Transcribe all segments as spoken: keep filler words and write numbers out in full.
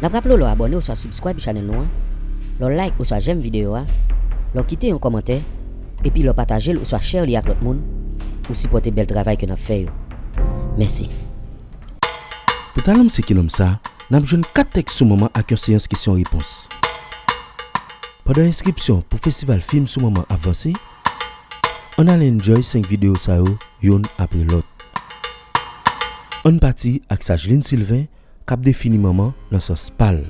N ap raple w lè w abòne oswa subscribe channel nou an, lè w like oswa j'aime videyo a, lè w kite yon kòmantè, epi lè w pataje l oswa share li ak lòt moun pou sipòte bèl travay ke n ap fè yo. Mèsi. Pou Talon M Se Kilòm Sa, n ap jwenn kat tèks sou manman ak yon seyans kesyon repons. Pandan enskripsyon pou festival fim sou manman ap vanse, ann al enjoy senk videyo sa yo youn apre lòt. Ann pati ak Sajlin Sylvain k ap defini manman nan sans pa l.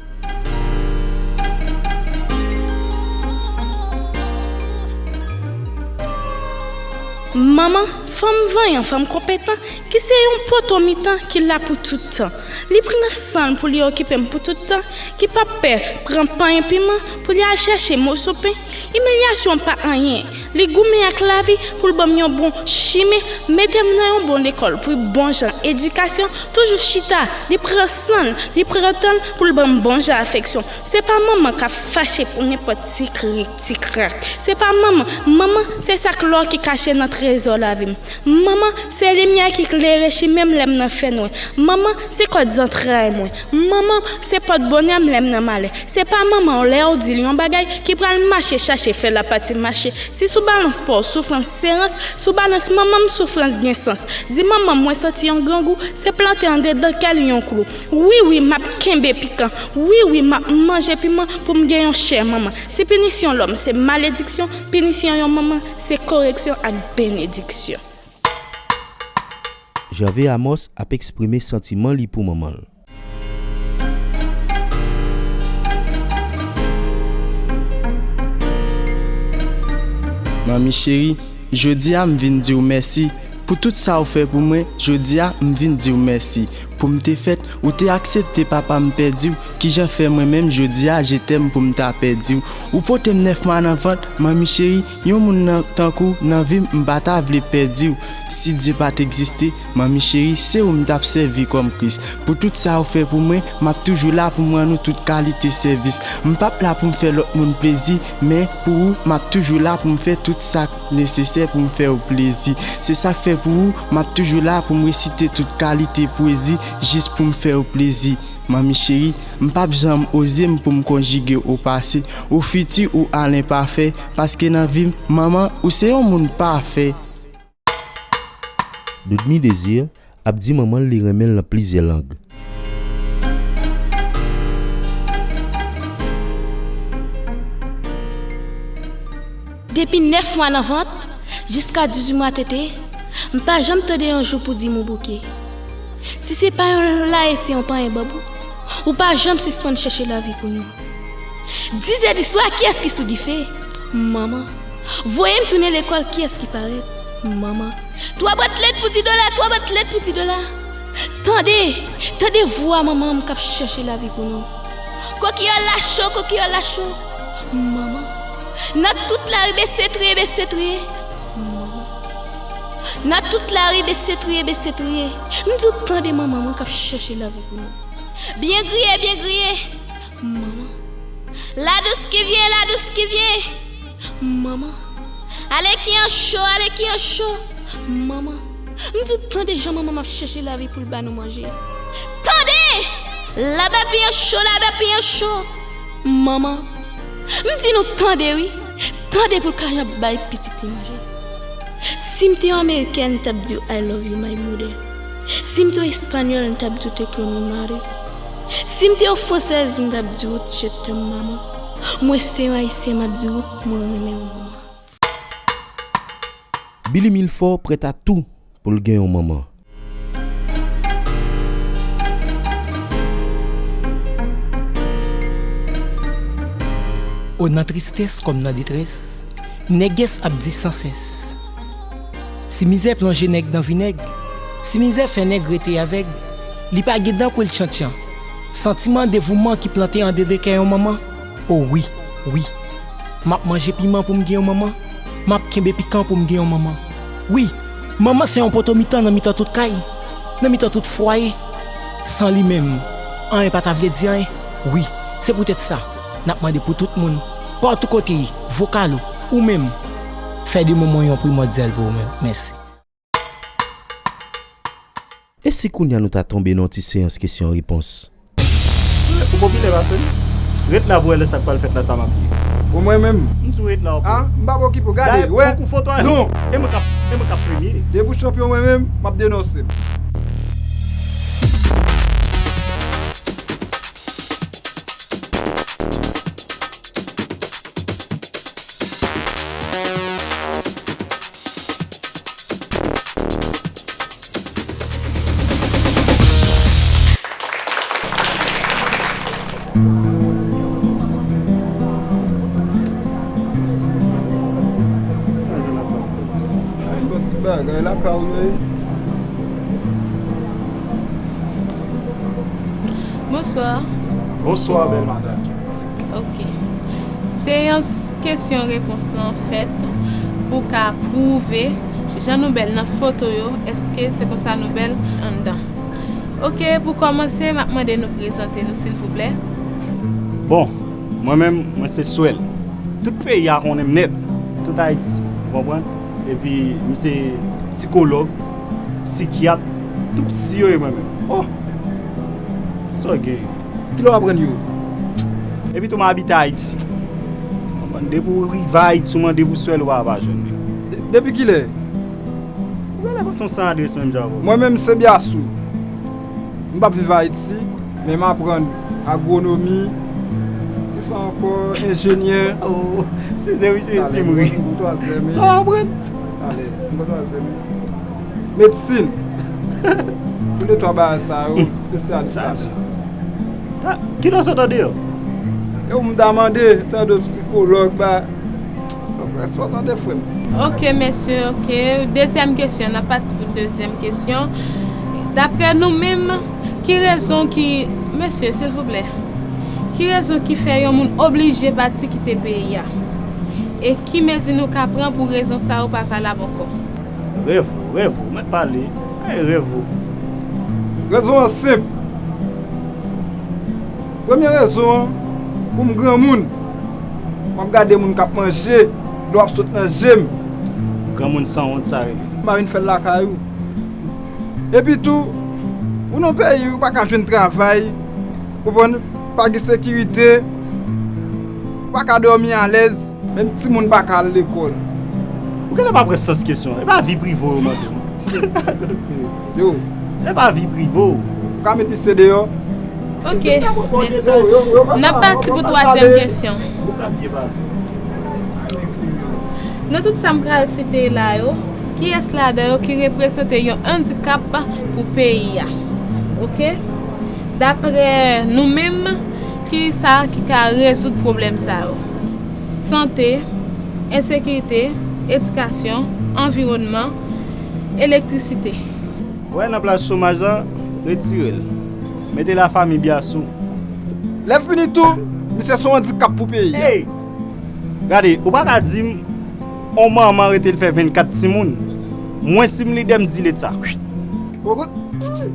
Manman, fanm vanyan, fanm konpetan, ki se yon poto mitan ki la pou tout tan. Li pran san l pou li okipe m pou tout tan, ki p ap pè pran panyen piman pou li al chèche moso pen. Imilyasyon pa anyen. Li goumen ak lavi pou l ban m yon bon chimen, mete m nan yon bon lekòl pou bon jan edikasyon, toujou chita, li pran san l, li pran tan l pou l ban m bon jan afeksyon. Se pa manman k ap fache pou nenpòt ti krik, ti krak. Se pa manman, manman se sak lò ki kache nan trezò lavi m. Manman se limyè ki klere chimen m lè m nan fènwè. Manman se kòd zantray mwen. Manman se pòt bonè m lè m nan malè. Se pa manman w lè w di l yon bagay ki pral mache chache fè l ap pati mache. Si sou balans pa w soufrans se rans, sou balans manman m soufrans gen sans. Di manman m mwen santi yon grangou, se plante andedan kè l yon klou. Wi, wi, m ap kenbe pikan. Wi, wi, m ap manje piman pou m gen yon chè manman. Si pinisyon lòm se malediksyon, pinisyon yon manman se koreksyon ak benediksyon. Gervais Amos ap eksprime santiman li pou manman l. Manmi cheri, jodi a m vin di w mèsi pou tout sa ou fè pou mwen. Jodi a m vin di w mèsi. Pou m te fèt, ou te aksepte papa m pèdi w. Kijan fè mwen menm jodi a je t'aime pou m ta pèdi w? Ou pote m nèf mwa nan vant, manmi cheri, yon moun nan tankou w nan vi m, m pa ta vle pèdi w. Si Dye pa t egziste, manmi cheri, se ou m t ap sèvi kòm Kris. Pou tout sa ou fè pou mwen, m ap toujou la pou m rann ou tout kalite sèvis. M p ap la pou m fè lòt moun plezi, men pou ou, m ap toujou la pou m fè tout sa k nesesè pou m fè ou plezi. Se sa k fè pou ou, m ap toujou la pou m resite tout kalite pwezi jis pou m fè ou plezi. Manmi cheri, m p ap janm oze m pou m konjige opase, au futur ou à l'imparfait, paske nan vi m, manman, ou se yon moun pafè. Dudmy Désir ap di manman l li renmen l nan plizyè lang. Depi nèf mwa nan vant, jiska dizuit mwa tete, m pa janm tande yon jou pou di m ou bouke. Si se pa yon laye se yon panyen banbou, ou pa janm sispann chèche lavi pou nou. Dizè di swa, kiyès ki sou dife? Manman. Voye m tounen lekòl, kiyès ki parèt? Manman. Twa bwat lèt pou di dola, twa bwat lèt pou di dola. Tande, tande vwa manman m k ap chèche lavi pou nou. Kokiyòl la cho, kokiyòl la cho. Manman. Nan tout lari bese triye, bese triye. Manman. Nan tout lari bese triye, bese triye. M di w tande manman mwen k ap chèche lavi pou nou. Byen griye, byen griye. Manman. Ladous ki vyen, ladous ki vyen. Manman. Ale ki an cho, ale ki an cho. Manman. M di w tande jan manman m ap chèche lavi pou l ba nou manje. Tande! Labapi an cho, labapi an cho. Manman. M di nou tande wi. Tande pou l ka jan bay pitit li manje. Si m te yon amerikèn, m t ap di w I love you my mother. Si m te yon espanyòl, m t ap di w te quiero mi madre. Si m te yon fransèz, m t ap di w je t'aime maman. Mwen se yon ayisyen, m ap di w mwen renmen w manman. Billy Milfort prèt a tou pou l gen yon manman. O nan tristès kòm nan detrès, nègès ap di sansès. Si mizè plonje nèg nan vinèg, si mizè fè nèg rete avèg, li pa gen dan pou l tchantchan. Santiman devouman ki plante andedan kè yon manman, o wi, wi. M ap manje piman pou m gen yon manman. M ap kenbe pikan pou m gen yon manman. Wi, manman se yon poto mitan nan mitan tout kay, nan mitan tout fwaye. San li menm, anyen pa ta vle di anyen. Wi, se poutèt sa, n ap mande pou tout moun, patou kote ye, vokal ou, ou menm, fè de manman w yon primòdyal pou ou menm. Mèsi. E si kounye a nou ta tonbe nan yon ti seyans kesyon repons? Ou popilè pase m. Ret la pou wè lè sa k pral fèt la sa m ap di. Pou mwen menm. M di w ret la w. Ah, m p ap okipe w. Gade, wè. Konkou foto a. Non. E mwen k ap, e mwen k ap premye. Depi w chanpyon mwen menm, m ap denonse l. Yon ti bagay lakay ou ye. Bonswa. Bonswa, bèl madanm. Ok. Seyans kesyon repons lan fèt pou ka pwouve jan nou bèl nan foto yo, èske se konsa nou bèl anndan. Ok, pou kòmanse, m ap mande nou prezante nou, silvouplè. Bon, mwen menm, mwen se Swèl. Tout peyi a konnen m nèt. Tout Ayiti, ou konprann? Epi, m se sikològ, sikyat, tout si yo ye mwen menm. Oh! Sa w gen? Kilè w aprann yo? Epi tou m abite Ayiti. Konprann? Depi w rive Ayiti, w mande pou Swèl, ou pa va jwenn li. De-, depi kilè? Ou genlè panse m san adrès menm jan avè w. Mwen menm se Byasou. M p ap viv Ayiti, men m aprann agwonomi, kisa ankò, enjenyè. Oh, size wi, size si m ri. Sa w aprann? Talè, m gon twazyèm. Medsin. Tou le twa bagay sa yo, espesyalis ladan. Kilè w sot andeyò? E ou m ta mande, tande w sikològ, ba, Respè tande frè m. Ok, mesye, ok. Dezyèm kesyon, n ap pati pou dezyèm kesyon. Daprè nou menm, ki rezon ki, mesye, silvouplè, ki rezon ki fè yon moun oblije pati kite peyi a? E ki mezi nou ka pran pou rezon sa yo pa valab ankò? Rèv ou, rèv ou, mèt pale. Ay, rèv ou. Rezon an senp. Premye rezon an, pou m granmoun, m ap gade moun k ap manje, dlo ap sot nan je m. Granmoun sanwont sa rele. M pa vin fè l lakay ou. Epi tou, ou nan peyi, ou pa ka jwenn travay, ou konprann, pa gen sekirite, ou pa ka dòmi alèz. Menm timoun pa ka al lekòl. Ou genlè pa pran sans kesyon an. E pa vi prive w yo mande w. Yo. E pa vi prive w. Ou ka met misye deyò. Ok, mesye. N ap pati pou twazyèm kesyon. Nan tout sa m pral site la yo, kiyès ladan yo ki reprezante yon andikap pou peyi a? Ok? Daprè nou menm, kisa ki ka rezoud pwoblèm sa yo? Sante, ensekirite, edikasyon, anviwònman, elektrisite. Wè nan plas chomaj la, retire l. Mete lafanmi Byasou. Lè fini tou, misye se yon andikap pou peyi a. Ey! Gade, ou pa ka di m, on manman rete l fè vennkat timoun. Mwen, si m lidè, m di Leta.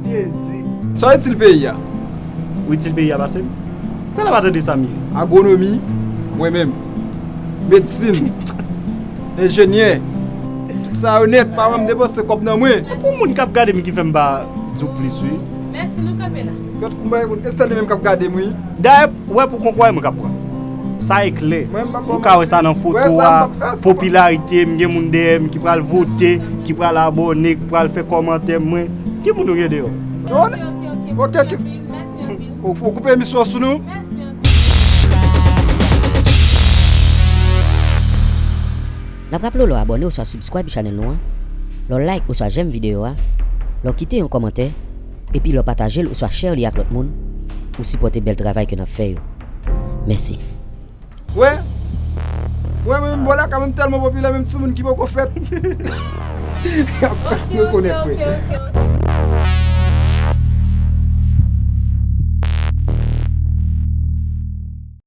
Jezi. Sa w itil peyi a? Ou itil peyi a pase m? Ou genlè pa tande sa m ye. Agwonomi, mwen menm. Medsin. Enjenyè. Tout sa yo nèt, pa wè m depanse kòb nan mwen. E pou moun k ap gade m ki fè m pa di w plis, wi. Mèsi, nou kanpe la. Gad kouman e moun, e sèl li menm k ap gade m, wi. Dayè, ou wè pou konkou a, e mwen k ap pran. Sa e klè. Ou ka wè sa nan foto a, popilarite m, gen moun dèyè m ki pral vote, ki pral abòne, ki pral fè kòmantè mwen. Ki moun ou gen deyò? Ok, ok, ok. Mèsi anpil, mèsi anpil. Ou, ou koupe emisyon sou nou? Mèsi anpil. N ap raple w lè w abòne oswa subscribe channel nou an, lè w like oswa j'aime videyo a, lè w kite yon kòmantè, epi lè w pataje l oswa share li ak lòt moun pou sipòte bèl travay ke n ap fè yo. Mèsi. Wè, wè, mwen menm bò lakay mwen m tèlman popilè, menm timoun ki poko fèt y ap rekonèt mwen. Ok, ok, ok, ok.